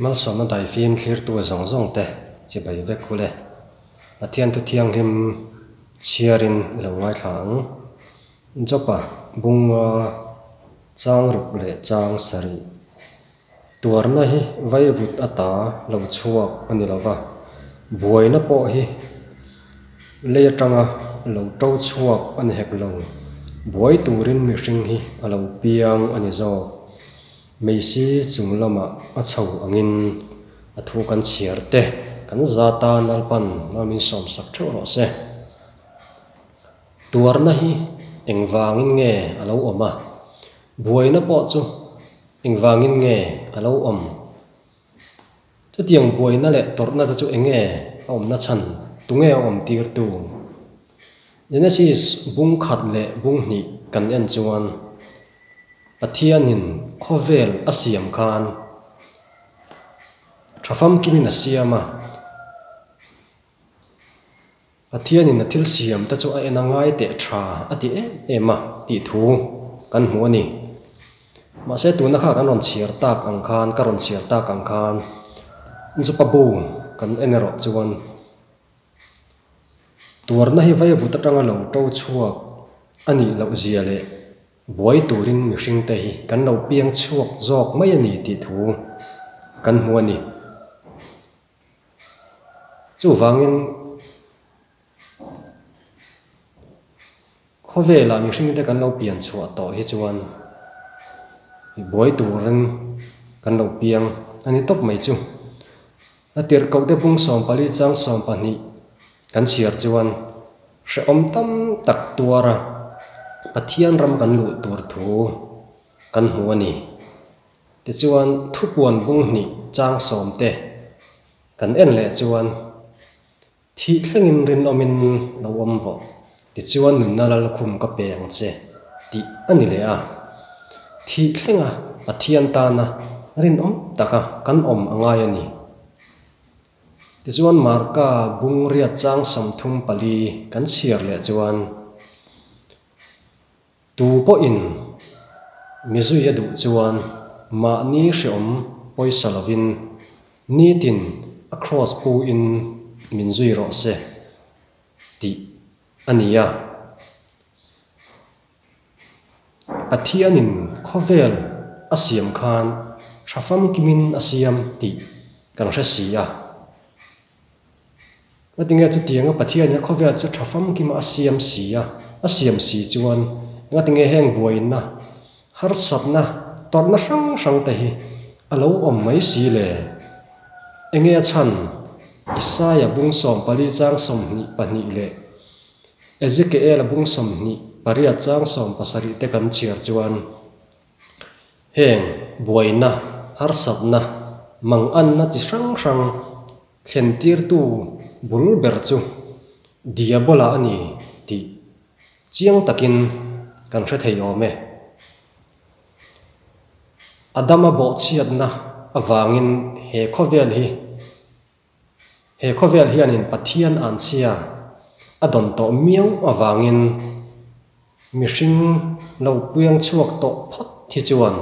Malsawmna daifim thlirtu zawng zawng te chibai vek u le. Pathian thu thianghlim chhiarin i lo ngaithla ang. Jopa bunga chang ruk leh chang sarih. Tuarna hi vaivut ata lo chhuak a ni lo va, buaina pawh hi lei atanga lo to chhuak a ni hek lo. Buai turin mihring hi a lo piang a ni zawk. Meisi chung lamah a chho angin a thu kan chhiar te kan za tan Lalpan mal min sawmsak theuh rawh se. Tuarna hi engvangin nge a lo awm a? Buaina pawh chu engvangin nge a lo awm? Chutiang buaina leh tawrhna te chu enge a awmna chhan? Tunge a awm tirtu? Genesis bung khat leh bung hnih kan en chuan Pathianin khawvel a siam khan tha famkimin a siam a. Pathianin a thil siam te chu a en a ngai teh tha a ti em em a tih thu kan hmu a ni. Mahse tuna kha kan rawn chhiar tak ang khan, ka rawn chhiar tak ang khan Jopa bu kan en erawh chuan tuarna hi vaivut atanga lo to chhuak a nih loh zia leh buai turin mihring te hi kan lo piang chhuak zawk mai a ni tih thu kan hmu a ni. Chuvangin khawvelah mihringte kan lo pian chhuah tawh hi chuan buai turin kan lo piang a ni tawp mai chu. A tirhkohte bung 14 chang 12 kan chhiar chuan hrehawm tam tak tuara Pathian ram kan luh tur thu kan hmu a ni. Tichuan, thupuan bung hnih chang sawmte kan en leh chuan, Thih thlengin rinawmin lo awm rawh, tichuan nunna lalkhum ka pe ang che, tih a ni leh a. Thih thlenga Pathian tana rinawm taka kan awm a ngai a ni. Tichuan Marka bung riat chang 34 kan chhiar leh chuan, Tu pawhin mi zui a duh chuan mahni hreawm pawisa lovin nitin a kraws pu-in min zui rawh se tih a ni a. Pathianin khawvel a siam khan tha famkimin a siam tih kan hre si a. Ngatinge chutianga Pathianin a khawvel chu tha famkima a siam si a, a siam si chuan ngatinge heng buaina, harsatna, tawrhna hrang hrang te hi a lo awm mai si le? Enge a chhan? Isaia bung 14 chang 22 leh Ezekiela bung 28 chang 17 te kan chhiar chuan heng buaina, harsatna, manganna chi hrang hrang Thlentirtu bul ber chu Diabola a ni tih chiang takin kan hre thei awm e. Adama bawhchhiatna avangin he khawvel hi he khawvel hianin Pathian anchhia a dawn tawh miau avangin mihring lo puiang chhuak tawh phawt hi chuan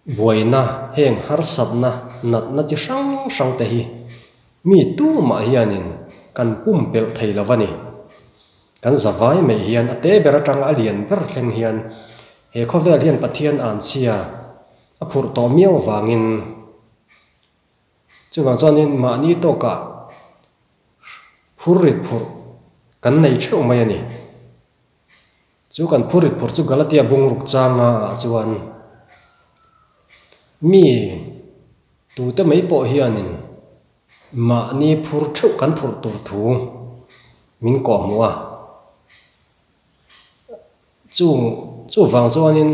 Buaina, heng harsatna, natna chi hrang hrang te hi mi tumah hianin kan pumpelh thei lo a ni. Kan zavai mai hian a te ber atanga a lian ber thleng hian he khawvel hian Pathian anchhia a phurh tawh miau avangin chuvang chuanin mahni tawkah phur rit phurh kan nei theuh mai a ni. Chu kan phurit phur chu Galatia bungruk changa ah chuan mi tute mai pawh hianin mahni phur theuh kan phurh tur thu min kawhhmuh a. Chu chuvang chuanin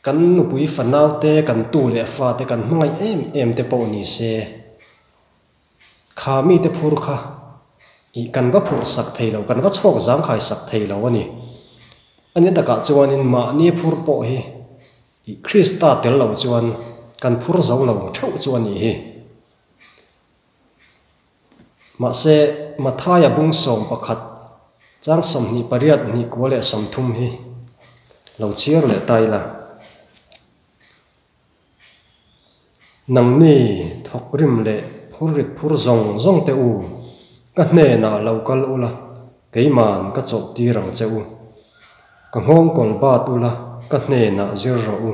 kan nupui fanau te, kan tu leh fa te kan hmangaih em em te pawh ni se, Kha mite phur kha ih kan va phurh sak thei lo, kan va chhawk zangkhai sak thei lo a ni. A ni takah chuanin mahni phur pawh hi ih Krista tel lo chuan kan phur zo lo theuh chu a nih hi. Mahse, Mathaia bung 11, chang 28 hnih kua leh 30 hi lo chhiar leh ta ila. Nangni thawkrim leh phurrit phur zawng zawng te u, ka hnenah lo kal ula, keiman ka chawlhtir ang che u. Ka nghawngkawl bat ula, ka hnenah zir rawh u.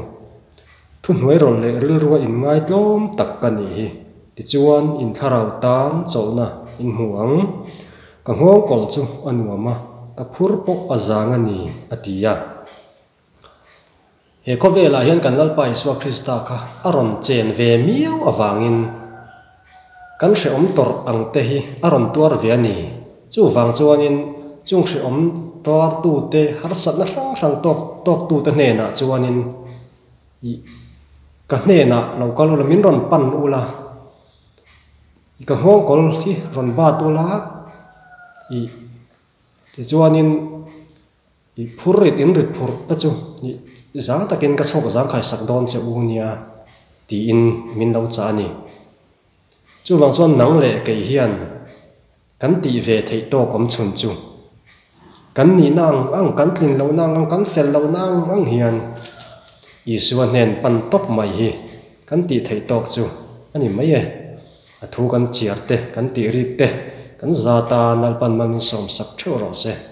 Thuhnuairawlh leh rilrua inngaitlawm tak ka nih hi. Tichuan, in thlarau tan chawlhna in hmu ang. Ka nghawngkawl chu a nuam a, ka phur pawh a zang a ni, a ti a. He khawvelah hian kan Lalpa Isua Krista kha a rawn chen ve miau avangin kan hrehawm tawrh ang te hi a rawn tuar ve a ni. Chuvang chuanin chung hrehawm tuartute harsatna hrang hrang tawk tawktute hnenah chuanin ih ka hnenah lo kal ula min rawn pan ula, ih ka nghawngkawl hi rawn bat ula, ih tichuanin I phur rit in rit phurh te chu i zang takin ka chhawk zang khai sak dawn che u nia tiin min lo chah a ni. Chuvang chuan nang leh kei hian kan tih ve theih tawk awm chhun chu kan nihna ang ang, kan tlin lohna ang ang, kan fel lohna ang ang hian Isua hnen pan tawp mai hi kan tih theih tawk chu a ni mai e. A thu kan chiar te, kan tih rik te, kan zata Lalpan mal min sawmsak theuh rawh se.